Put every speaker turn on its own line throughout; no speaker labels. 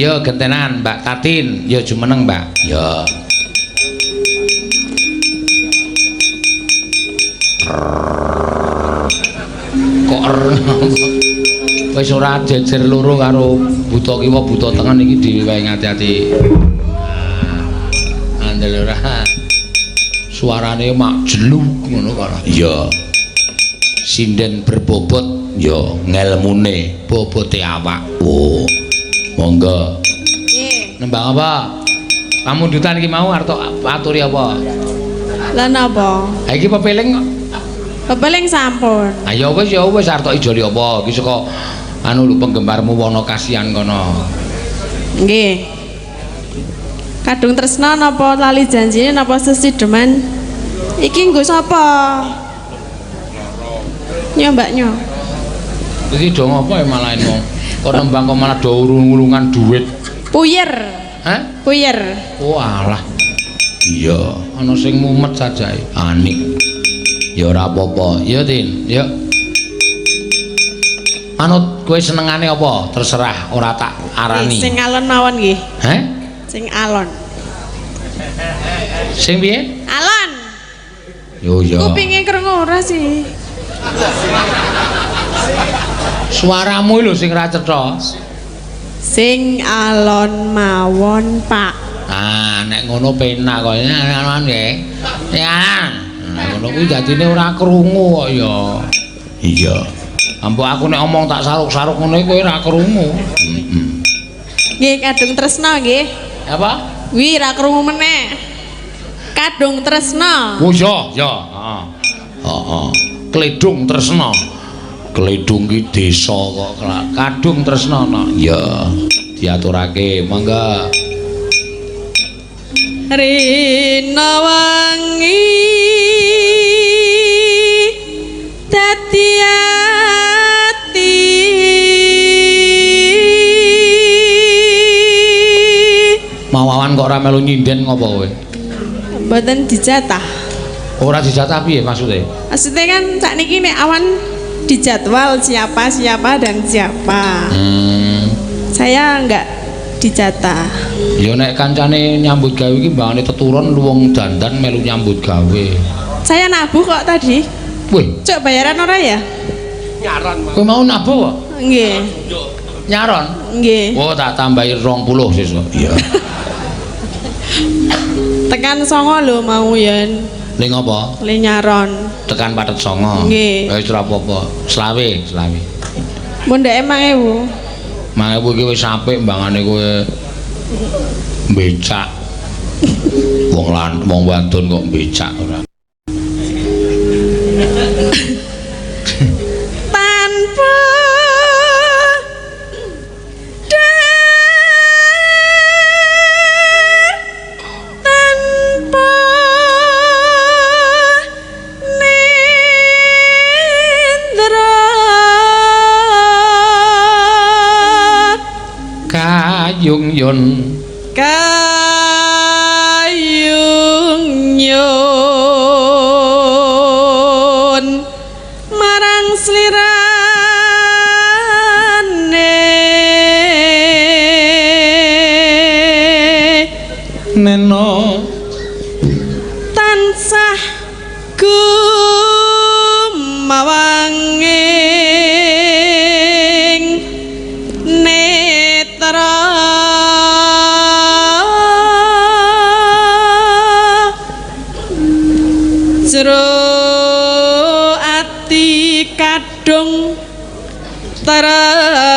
Ya gentenan Mbak Tatin, ya jumeneng Mbak. Ya. Kok wis ora jejer loro karo buta kiwa buta tengen iki dhewe wae ngati-ati. Andel ora. Suarane mak jeluk ngono kok. Iya. Sinden berbobot ya ngelmune bobote awak. Oh. Monggo.
Nggih.
Nembang apa? Pamundutan iki mau arep aturi apa?
Lah napa?
Ha iki pepeling kok.
Pepeling sampun.
Ayo wis ya wis arep ijoli apa? Iki saka anu lho penggemarmu Wana Kasihan kono.
Nggih. Kadung tresna napa lali janjine napa sesideman? Iki nggo sapa? Nyo Mbak nyo.
Iki do ngopo ya malah wong? Kok nembang kok malah do urung-urungan duit.
Puyer.
Hah?
Puyer.
Oh alah. Iya, ana sing mumet sajae. Anik. Ya ora apa-apa. Ya Tin, ya. Manut kowe senengane apa? Terserah, ora tak arani.
Sing alon mawon nggih.
Heh?
Sing alon.
Sing piye?
Alon.
Yo ya.
Kupinge krungu ora sih?
Suaramu lho sing ra cetha.
Sing alon mawon, Pak.
Ah, nek ngono penak kok. Alon nggih. Ya. Nek ngono kuwi dadine ora krungu kok ya. Iya. Ambok aku nek omong tak saruk-saruk ngono kowe ora krungu. Heeh.
Nggih, kadung tresna nggih.
Apa?
Wi ra krungu meneh. Kadung tresna.
Oh iya, ya, heeh. Heeh. Kledung tresna. Kledung ki desa kok kadung tresna no. Ya, diaturake monggo.
Rina wangi dadi ati
Mawawan kok ora melu nyinden ngopo kowe?
Mboten dijatah.
Ora dijatah piye maksude?
Maksudnya kan sakniki nek awan dijadwal siapa siapa dan siapa. Saya enggak dijatah.
Ya nek kancane nyambut gawe iki mbangane teturun luwung dandan melu nyambut gawe.
Saya nabuh kok tadi.
Wih,
Cuk bayaran ora ya?
Kowe mau nabuh kok?
Nggih.
Nyaron?
Nggih.
Oh, tak tambahi 20 sesuk. Iya.
Tekan 9 lho mau yen.
Ning apa?
Le nyaron.
Tekan patet 9.
Nggih.
Wis ora apa-apa. Selawe, selawe.
Mundhake 1000.
1000 iki wis apik mbangane kowe becak. Wong lan wong wadon kok becak ora.
Tanpa tanpa nindra
Kayung yun
kayung yun marang slirane
neno
tansah gumawanging netra jero ati kadung tresna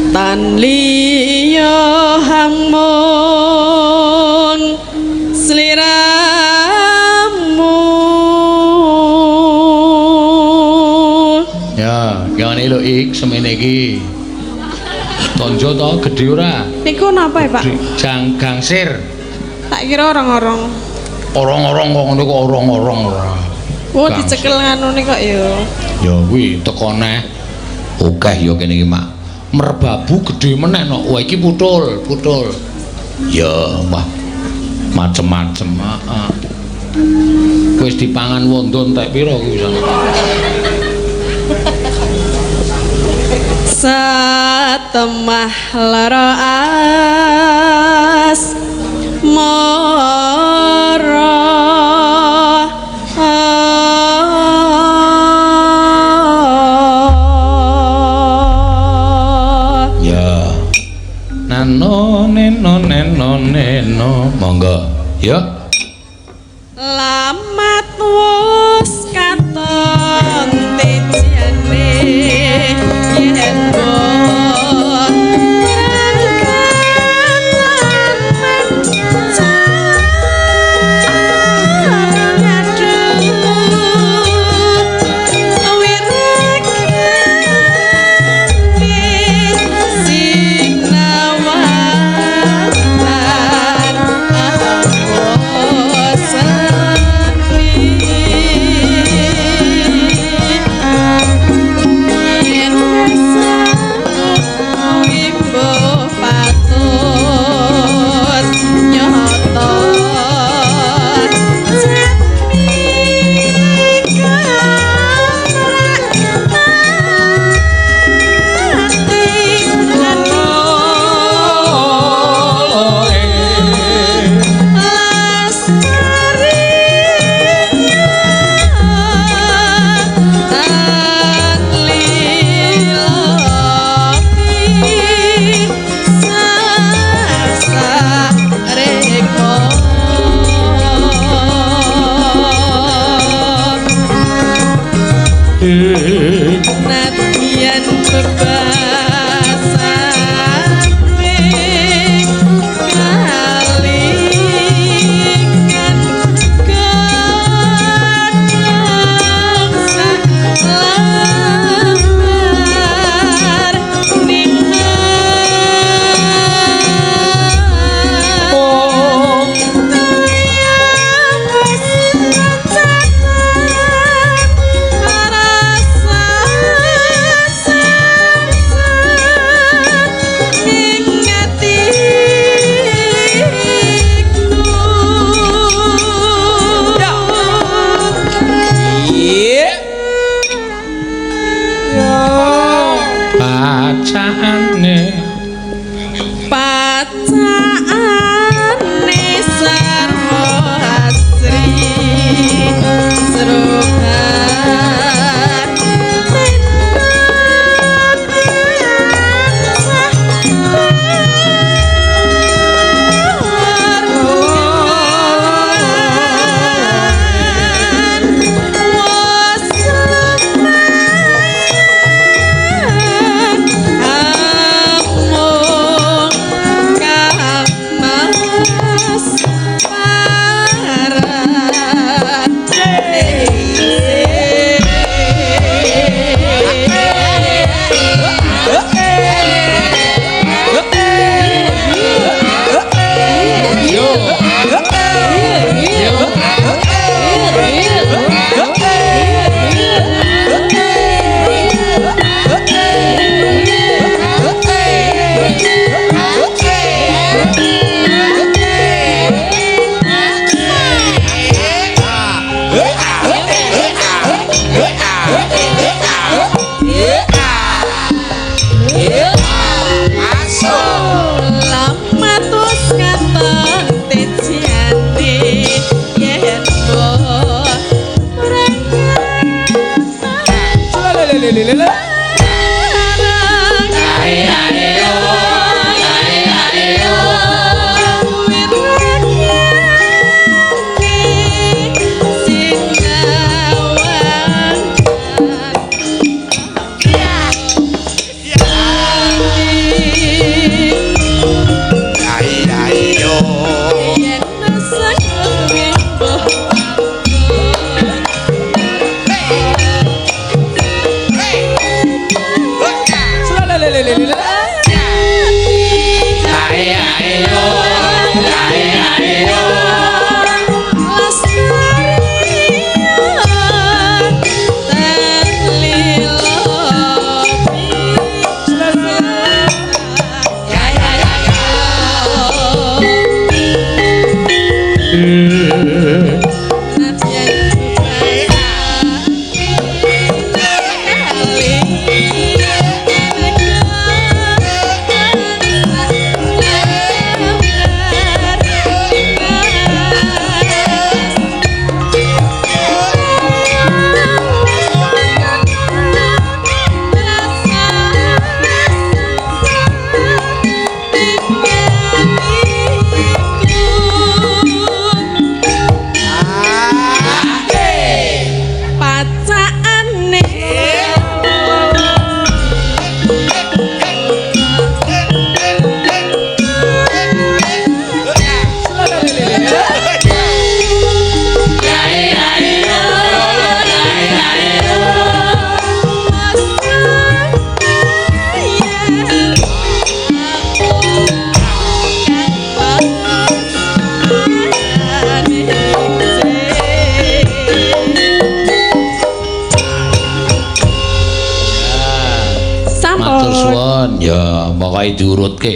tan liya hangmung sliramu.
Ya, ngene lho ik semene iki. Tonjo to gedhe ora?
Niku napa ya, Pak?
Jang gangsir.
Tak kira orang-orang.
Orang-orang kok ngono kok orang-orang ora.
Oh, dicekel nganune kok ya.
Ya kuwi teko neh. Akeh ya kene iki, Mak. Merbabu gedhe meneh no. Wah iki putul, putul. Ya, wah. Macem-macem, heeh. Wis dipangan wondo entek pira kuwi sampe.
Satemah lara as mara.
Ya. Nano neno neno neno monggo. Ya.
Lamat wus katon tejane yen mbok berangkat lan Nadyan bebasane kalingan godhong salamar ning
Pacaane
pacaane sarwa asri srogan Pacakane.
Matur
Sampun.
suwun. Ya, pokoke diurutke.